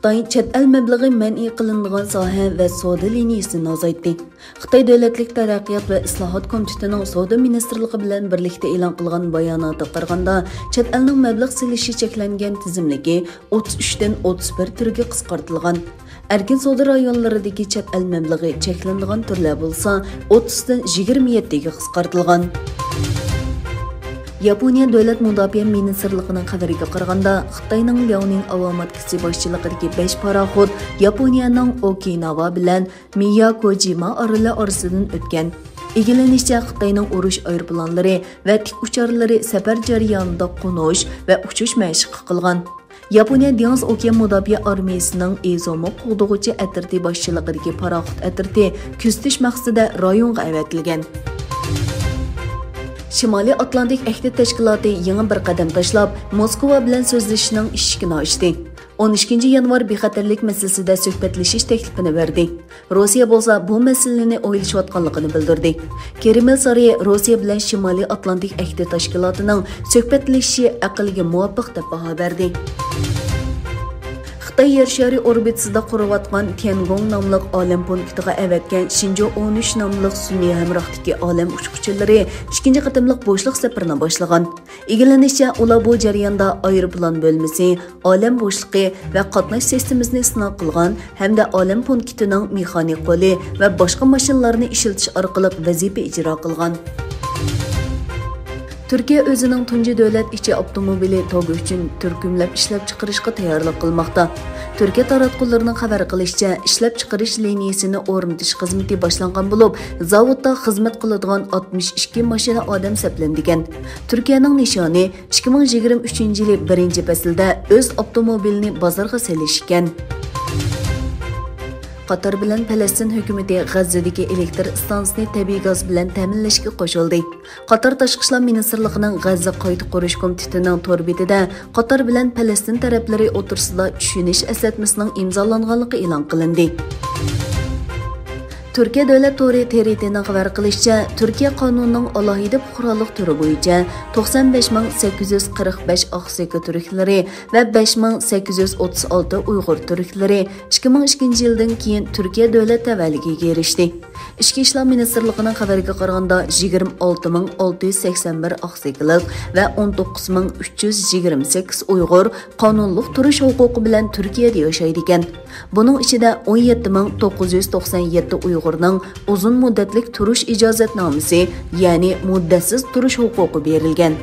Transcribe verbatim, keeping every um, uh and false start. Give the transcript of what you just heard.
خىتاي چەت ئەل مەبلىغى مەنئى قىلىنىدىغان ساھە ۋە سودا لىنىيىسىنى ئازايتتى. خىتاي دۆلەتلىك تەرەققىيات ۋە ئىسلاھات كومىتېتىنىڭ سودا مىنىستىرلىقى بىلەن بىرلىكتە ئېلان قىلغان باياناتىغا قارىغاندا، چەت ئەلنىڭ مەبلەغ سېلىشى چەكلەنگەن تىزىملىكى ئوتتۇز ئۈچتىن ئوتتۇز بىر تۈرگە قىسقارتىلغان. ئەركىن سودا رايونلىرىدىكى چەت ئەل مەبلىغى چەكلىنىدىغان تۈرلەر بولسا ئوتتۇزدىن يىگىرمە يەتتىگە قىسقارتىلغان. ياپونىيە دۆلەت مۇداپىئە مىنىستىرلىقىنىڭ خەۋىرىگە قارىغاندا، خىتاينىڭ لياۋنىڭ ئاۋاماتكىسى باشچىلىقىدىكى بەش پاراخوت ياپونىيەنىڭ ئوكىناۋا بىلەن مىياكوجىما ئارىلى ئارىسىدىن ئۆتكەن. ئىگىلىنىشىچە، خىتاينىڭ ئۇرۇش ئايروپىلانلىرى ۋە تىك ئۇچارلىرى سەپەر جەريانىدا قونۇش ۋە ئۇچۇش مەشىقى قىلغان. ياپونىيە دېڭىز ئوكيان مۇداپىئە ئارمىيەسىنىڭ ئىزومۇ قوغدىغۇچى ئەترىتى باشچىلىقىدىكى پاراخوت ئەترىتى كۆزىتىش مەقسىتىدە رايونغا ئەۋەتىلگەن. شىمالىي ئاتلانتىك ئەھدى تەشكىلاتى يېڭى بىر قەدەم تاشلاپ، موسكۋا بىلەن سۆزلىشىشنىڭ ئىشىكىنى ئاچتى. ئون ئىككىنچى يانۋار بىخەتەرلىك مەسىلىسىدە سۆھبەتلىشىش تەكلىپىنى بەردى. روسىيە بولسا بۇ مەسىلىنى ئويلىشىۋاتقانلىقىنى بىلدۈردى. كرېمل سارىيى روسىيە بىلەن شىمالىي ئاتلانتىك ئەھدى تەشكىلاتىنىڭ سۆھبەتلىشىشى ئەقىلگە مۇۋاپىق دەپ باھا بەردى. خىتاي يەر شارى ئوربىتىسىدا قۇرۇۋاتقان تيەنگوڭ ناملىق ئالەم پونكىتىغا ئەۋەتكەن شىنجۇ ئون ئۈچ ناملىق سۈنئىي ھەمراھتىكى ئالەم ئۇچقۇچىلىرى ئىككىنچى قېتىملىق بوشلۇق سەپىرىنى باشلىغان. ئىگىلىنىشىچە، ئۇلار بۇ جەرياندا ئايروپىلان بۆلمىسى، ئالەم بوشلۇقى ۋە قاتناش سىستېمىسىنى سىناق قىلغان ھەمدە ئالەم پونكىتىنىڭ مېخانىك قولى ۋە باشقا ماشىنىلارنى ئىشلىتىش ئارقىلىق ۋەزىپە ئىجرا قىلغان. تۈركىيە ئۆزىنىڭ تۇنجى دۆلەت ئىچى ئاپتوموبىلى توگ ئۈچۈن تۈركۈملەپ ئىشلەپچىقىرىشقا تەييارلىق قىلماقتا. تۈركىيە تاراتقۇلىرىنىڭ خەۋەر قىلىشىچە، ئىشلەپچىقىرىش لىنىيىسىنى ئورنىتىش خىزمىتى باشلانغان بولۇپ، زاۋۇتتا خىزمەت قىلىدىغان ئاتمىش ئىككى ماشىنا ئادەم سەپلىنىدىكەن. تۈركىيەنىڭ نىشانى ئىككى مىڭ يىگىرمە ئۈچىنچى يىلى بىرىنچى پەسىلدە ئۆز ئاپتوموبىلىنى بازارغا سېلىش ئىكەن. قاتار بىلەن پەلەستىن ھۆكۈمىتى غەززىدىكى ئېلېكتر ئىستانسىسىنى تەبىئىي گاز بىلەن تەمىنلەشكە قوشۇلدى. قاتار تاشقى ئىشلار مىنىستىرلىقىنىڭ غەززە قايتا قۇرۇش كومىتېتىنىڭ تور بېتىدە قاتار بىلەن پەلەستىن تەرەپلىرى ئوتتۇرىسىدا چۈشىنىش ئەسلەتمىسىنىڭ ئىمزالانغانلىقى ئېلان قىلىندى. تۈركىيە دۆلەت تورى تېرىتىنىڭ خەۋەر قىلىشىچە، تۈركىيە قانۇنىنىڭ ئالاھىدە پۇقرالىق تۈرى بويىچە توقسان بەش مىڭ سەككىز يۈز قىرىق بەش ئاقساكا تۈركلىرى ۋە بەش مىڭ سەككىز يۈز ئوتتۇز ئالتە ئۇيغۇر تۈركلىرى ئىككى مىڭ ئىككىنچى يىلدىن كېيىن تۈركىيە دۆلەت تەۋەلىكىگە ئېرىشتى. ئىچكى ئىشلار مىنىستىرلىقىنىڭ خەۋىرىگە قارىغاندا، يىگىرمە ئالتە مىڭ ئالتە يۈز سەكسەن بىر ئاقساكىلىق ۋە ئون توققۇز مىڭ ئۈچ يۈز يىگىرمە سەككىز ئۇيغۇر قانۇنلۇق تۇرۇش ھوقۇقى بىلەن تۈركىيەدە ياشايدىكەن. بۇنىڭ ئىچىدە ئون يەتتە مىڭ توققۇز يۈز توقسان يەتتە ئۇيغۇرنىڭ ئۇزۇن مۇددەتلىك تۇرۇش ئىجازەتنامىسى، يەنى مۇددەتسىز تۇرۇش ھوقۇقى بېرىلگەن.